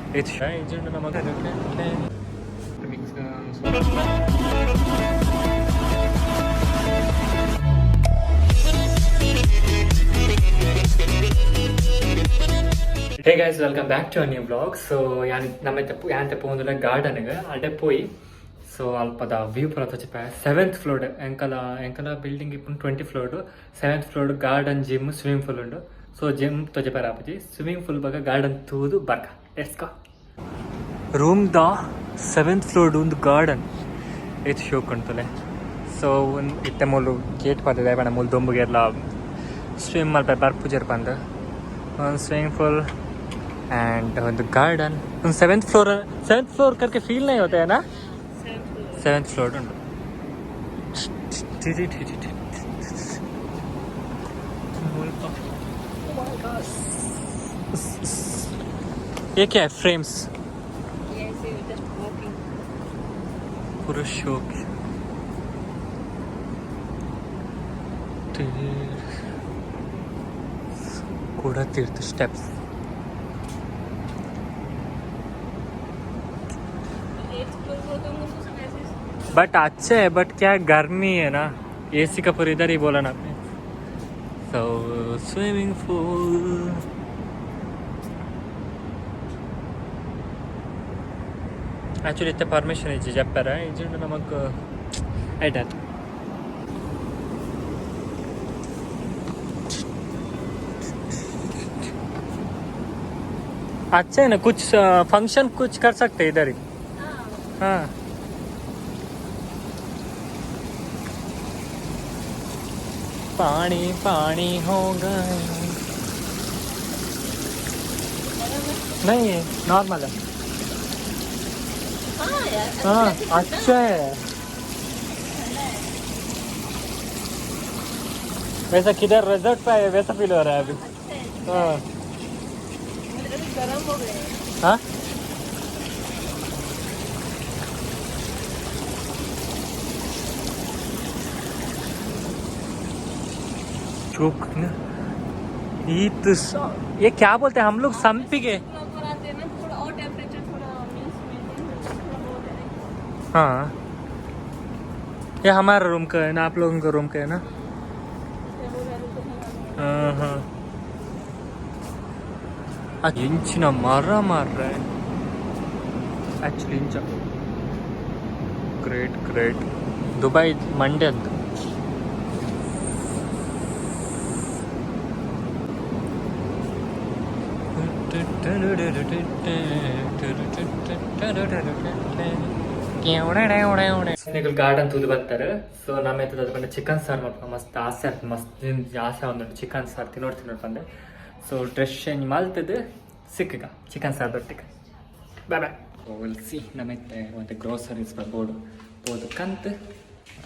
Hey guys, welcome back to a new vlog. So ಯಾನ್ ನಮ್ಮ ಯಾನ್ ಪೋಂದುಲ ಗಾರ್ಡನ್ ಅಡೆ ಪೋಯಿ. ಸೊ ಅಲ್ಪದ ವ್ಯೂ ಪೂರ ತೋಚಿಪ. ಸೆವೆಂತ್ ಫ್ಲೋರ್ ಎಂಕಲ ಎಂಕಲ ಬಿಲ್ಡಿಂಗ್ ಇಪ್ಪುನು 20 floor. Seventh floor garden, gym, swimming pool ಉಂಡು. ಸೊ ಜಿಮ್ ತೋಜಪಾರ ಆಪುಜಿ, ಸ್ವಿಮ್ಮಿಂಗ್ ಪೂಲ್ ಬಗ ಗಾರ್ಡನ್ ತೂದು ಬರ್ಕ. Let's go. Room the seventh floor ಒಂದು ಗಾರ್ಡನ್ ಏತ್ ಶೋಕ್ ಉಂಟುಲೆ. ಸೊ ಇತ್ತೆ ಮೂಲು ಗೇಟ್ ಪಾಡ್ದೆ ಪಂಡ ಮೂಲು ದೊಂಬುಗೆರ್ಲ ಸ್ವಿಮ್ ಮಲ್ಪೆ ಬರ್ಪುಜೆರ್ ಪಂದ್. ಒಂದು ಸ್ವಿಮ್ಮಿಂಗ್ ಪೂಲ್ ಆ್ಯಂಡ್ ಒಂದು ಗಾರ್ಡನ್. ಒಂದು ಸೆವೆಂತ್ ಫ್ಲೋರ್, ಸೆವೆಂತ್ ಫ್ಲೋರ್ करके फील नहीं होता है ना. ಸೆವೆಂತ್ ಫ್ಲೋರ್ ಉಂಟು. ये क्या है, frames? Yes, you just walking. पूरा शौक. ಕೂಡ ತೀರ್ಥ ಸ್ಟೆಪ್ಸ್. एट्थ फ्लोर हो तो मुझे ऐसे. बट अच्छा है, बट क्या गर्मी है ना. एसी का पूरा इधर ही बोला ना आपने. सो स्विमिंग पूल ಆ್ಯಕ್ಚುಲಿ ಇತ್ತೆ ಪರ್ಮಿಷನ್ ಇಜ್ಜಿ ಜಪ್ಪರ ಇಜ್ಜಿಂಡ ನಮಕ್ ಐಟ್. अच्छा है ना, कुछ फंक्शन कुछ कर सकते हैं इधर ही. हाँ, पानी पानी हो गया. नहीं, नॉर्मल है. हाँ यार. हाँ, अच्छा है. वैसा किधर रिजॉर्ट पे है वैसा फील हो रहा है अभी. अच्छा है. हाँ. मुझे अभी गर्म हो गए. हाँ, चौक ना ये तो ये क्या बोलते हैं हम लोग, संपिगे. फ्लोर पर आते हैं ना, थोड़ा और टेम्परेचर थोड़ा मींस मेंटेन थोड़ा बहुत है. हाँ, ये हमारा रूम का है ना, आप लोगों का रूम का है ना. इसमें वो वैल्यू तो है. हाँ हाँ ಇಂಚಿನ ಮರ ಮಾರ್ರೆ. ಆ್ಯಕ್ಚುಲಿ ಇಂಚ ಗ್ರೇಟ್ ಗ್ರೇಟ್ ದುಬೈ ಮಂಡೆ ಅಂತ. ಗಾರ್ಡನ್ ತೂದು ಬರ್ತಾರೆ. ಸೊ ನಮ್ಮ ಎತ್ತದ ಪಂಡ ಚಿಕನ್ ಸಾರು ಮಾಡ್ಕೊಂಡು ಮಸ್ತ್ ಆಸೆ ಆಗ್ತದೆ. ಮಸ್ತ್ ಆಸೆ ಒಂದು ಚಿಕನ್ ಸಾರು ತಿನ್ನೋಡು ತಿನ್ನೋಡು ಪಂಡೆ. ಸೊ ಡ್ರೆಸ್ ಚೇಂಜ್ ಮಲ್ತದ್ದು ಸಿಕ್ಕಗ ಚಿಕನ್ ಸಾರು ದೊಟ್ಟಿಗೆ. Bye bye, will see. ನಮ್ಮ ಒಂದು ಗ್ರೋಸರೀಸ್ ಬೋರ್ಡು ಪೋದು ಕಂತ್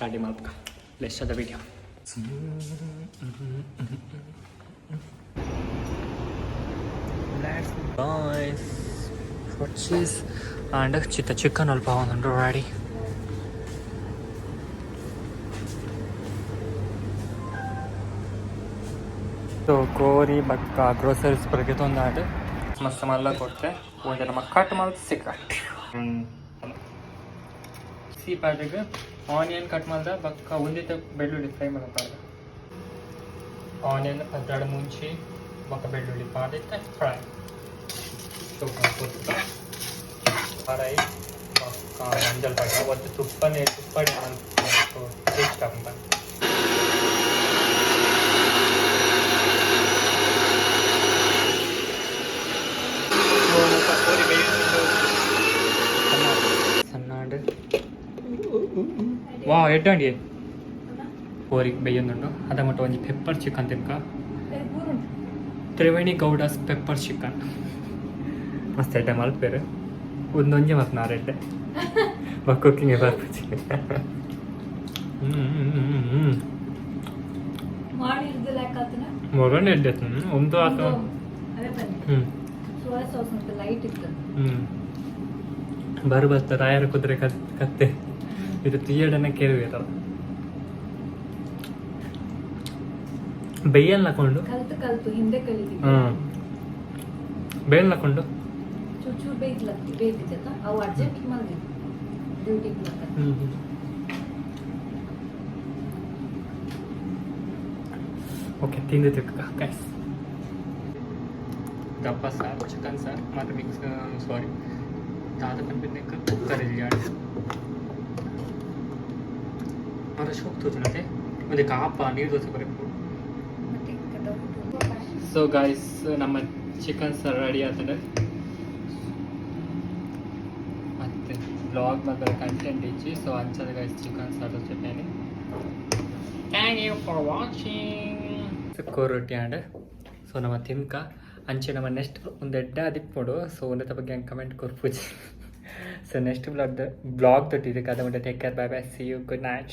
ರೆಡಿ ಮಲ್ಪಕ. Let's the video. Let's boys purchase and ಚಿತ್ತ ಚಿಕನ್ ಅಲ್ಪ ಒಂದುಂಡು ರೆಡಿ. ಸೊ ಕೋರಿ ಬಕ್ಕ ಗ್ರೋಸರೀಸ್ ಬರಗೆ ತೊಂದಾಂಡ್ ಮಸ್ತ್ ಮಲ್ಲ ಕೊಟ್ಟೆ. ಒಂಜಿ ನಮ್ಮ ಕಟ್ ಮಲ್ತ್ ಸಿಕ್ಕ ಸಿ ಪಾಡಿಗೆ ಆನಿಯನ್ ಕಟ್ ಮಲ್ದ ಬಕ್ಕ ಒಂದಿತ್ತ ಬೆಳ್ಳುಳ್ಳಿ ಫ್ರೈ ಮಲ್ಪಾರ್ದ. ಆನಿಯನ್ 12 ಮುಂಚಿ ಬೊಕ್ಕ ಬೆಳ್ಳುಳ್ಳಿ ಪಾದಿತ್ತೆ ಫ್ರೈ ತುಪ್ಪ ಫ್ರೈ ಬೊಕ್ಕ ಮಂಜಲ್ ಪಾಡ ಒತ್ತು ತುಪ್ಪನೇ ತುಪ್ಪಡೆ ಟೇಸ್ಟ್ ಆಪುಂಡು. ಸಣ್ಣಾಂಡ್ ವಾ ಎಡ್ಡಂಡಿ ಕೋರಿ ಬೆಯ್ಯೊಂದುಂಡು. ಅದ ಮಟ್ಟ ಒಂಜಿ ಪೆಪ್ಪರ್ ಚಿಕನ್ ತಿನ್ಕ. ತ್ರಿವೇಣಿ ಗೌಡಾಸ್ ಪೆಪ್ಪರ್ ಚಿಕನ್ ಮಸ್ತ್ ಎಡ್ಡೆ ಮಲ್ಪೆರ್. ಒಂದೊಂಜಿ ಮಲ್ಪುನ ಆರ್ ಎಡ್ಡೆ ಬೊಕ್ಕ ಕುಕ್ಕಿಂಗ್ ಬರ್ಪುಜಿ. ಹ್ಮ್. ಮಾಡಿರ್ದು ಲೆಕ್ಕ. ಮೊಗನ್ ಎಡ್ಡೆ ಒಂದು ಆತ. ಅದೇ ಬನ್ನಿ. ಸೋಯಾ ಸಾಸ್ ಅಂತ ಲೈಟ್ ಇತ್ತು. ಹ್ಮ್ ಬರು ಬತ್ತ ರಾಯರ ಕುದುರೆ ಕತ್ತೆ ಇದು ತೀಯಡನೆ ಕೇಳುವೇತಲ್ಲ ಬೆಯ್ಯಲ್ ಹಾಕೊಂಡು. ಕಲ್ತು ಕಲ್ತು ಹಿಂದೆ ಕಲಿತೀವಿ. ಹ್ಮ್, ಬೇಲ್ ಹಾಕೊಂಡು. ಚೂರು ಚೂರು ಬೇಯ್ತಲತ್ತಿ ಬೇಯ್ತಿತ್ತ ಅವು ಅರ್ಜೆಂಟ್ ಮಲ್ದಿ ಡ್ಯೂಟಿಗೆ ಮಾತ್ರ. ಓಕೆ, ತಿಂದು ತಿಕ್ಕ ಗೈಸ್. ದಪ್ಪ ಸಾರು, ಚಿಕನ್ ಸಾರು ಮತ್ತು ಮಿಕ್ಸ್, ಸಾರಿ, ದಾದ ಪನ್ಪಿನ ಕುಕ್ಕರ್ ಇಲ್ಲಿ. ಮಾತ್ರ ಶೋಕ್ ತೋಜುನತೆ ಒಂದು ಕಾಪ ನೀರು ದೋಸೆ ಬರಬೇಕು. ಮತ್ತೆ ಸೊ ಗಾಯ್ಸ್, ನಮ್ಮ ಚಿಕನ್ ಸಾರು ರೆಡಿ ಆಗ್ತದೆ. ಮತ್ತು ಬ್ಲಾಗ್ ಮಾತ್ರ ಕಂಟೆಂಟ್ ಇಚ್ಚಿ. ಸೊ ಅಂಚದ ಗೈಸ್, ಚಿಕನ್ ಸಾರು ಜೊತೆ. Thank you for watching. ಕೋರೊಟ್ಟಿ and so ನಮ್ಮ ತಿನ್ಕ. ಅಂಚೆ ನಮ್ಮ ನೆಕ್ಸ್ಟ್ ಒಂದು ಎಡ್ಡೆ ಅದಿಪ್ಪೊಡು. ಸೊ ಒಂದೆತ ಬಗ್ಗೆ ಹಂಗೆ ಕಮೆಂಟ್ ಕೊರ್ಪುಜಿ. ಸೊ ನೆಕ್ಸ್ಟ್ ಬ್ಲಾಗ್ ಬ್ಲಾಗ್ ತೊಟ್ಟಿದ್ದಕ್ಕೆ ಅದ. Take care, bye bye, see you, good night.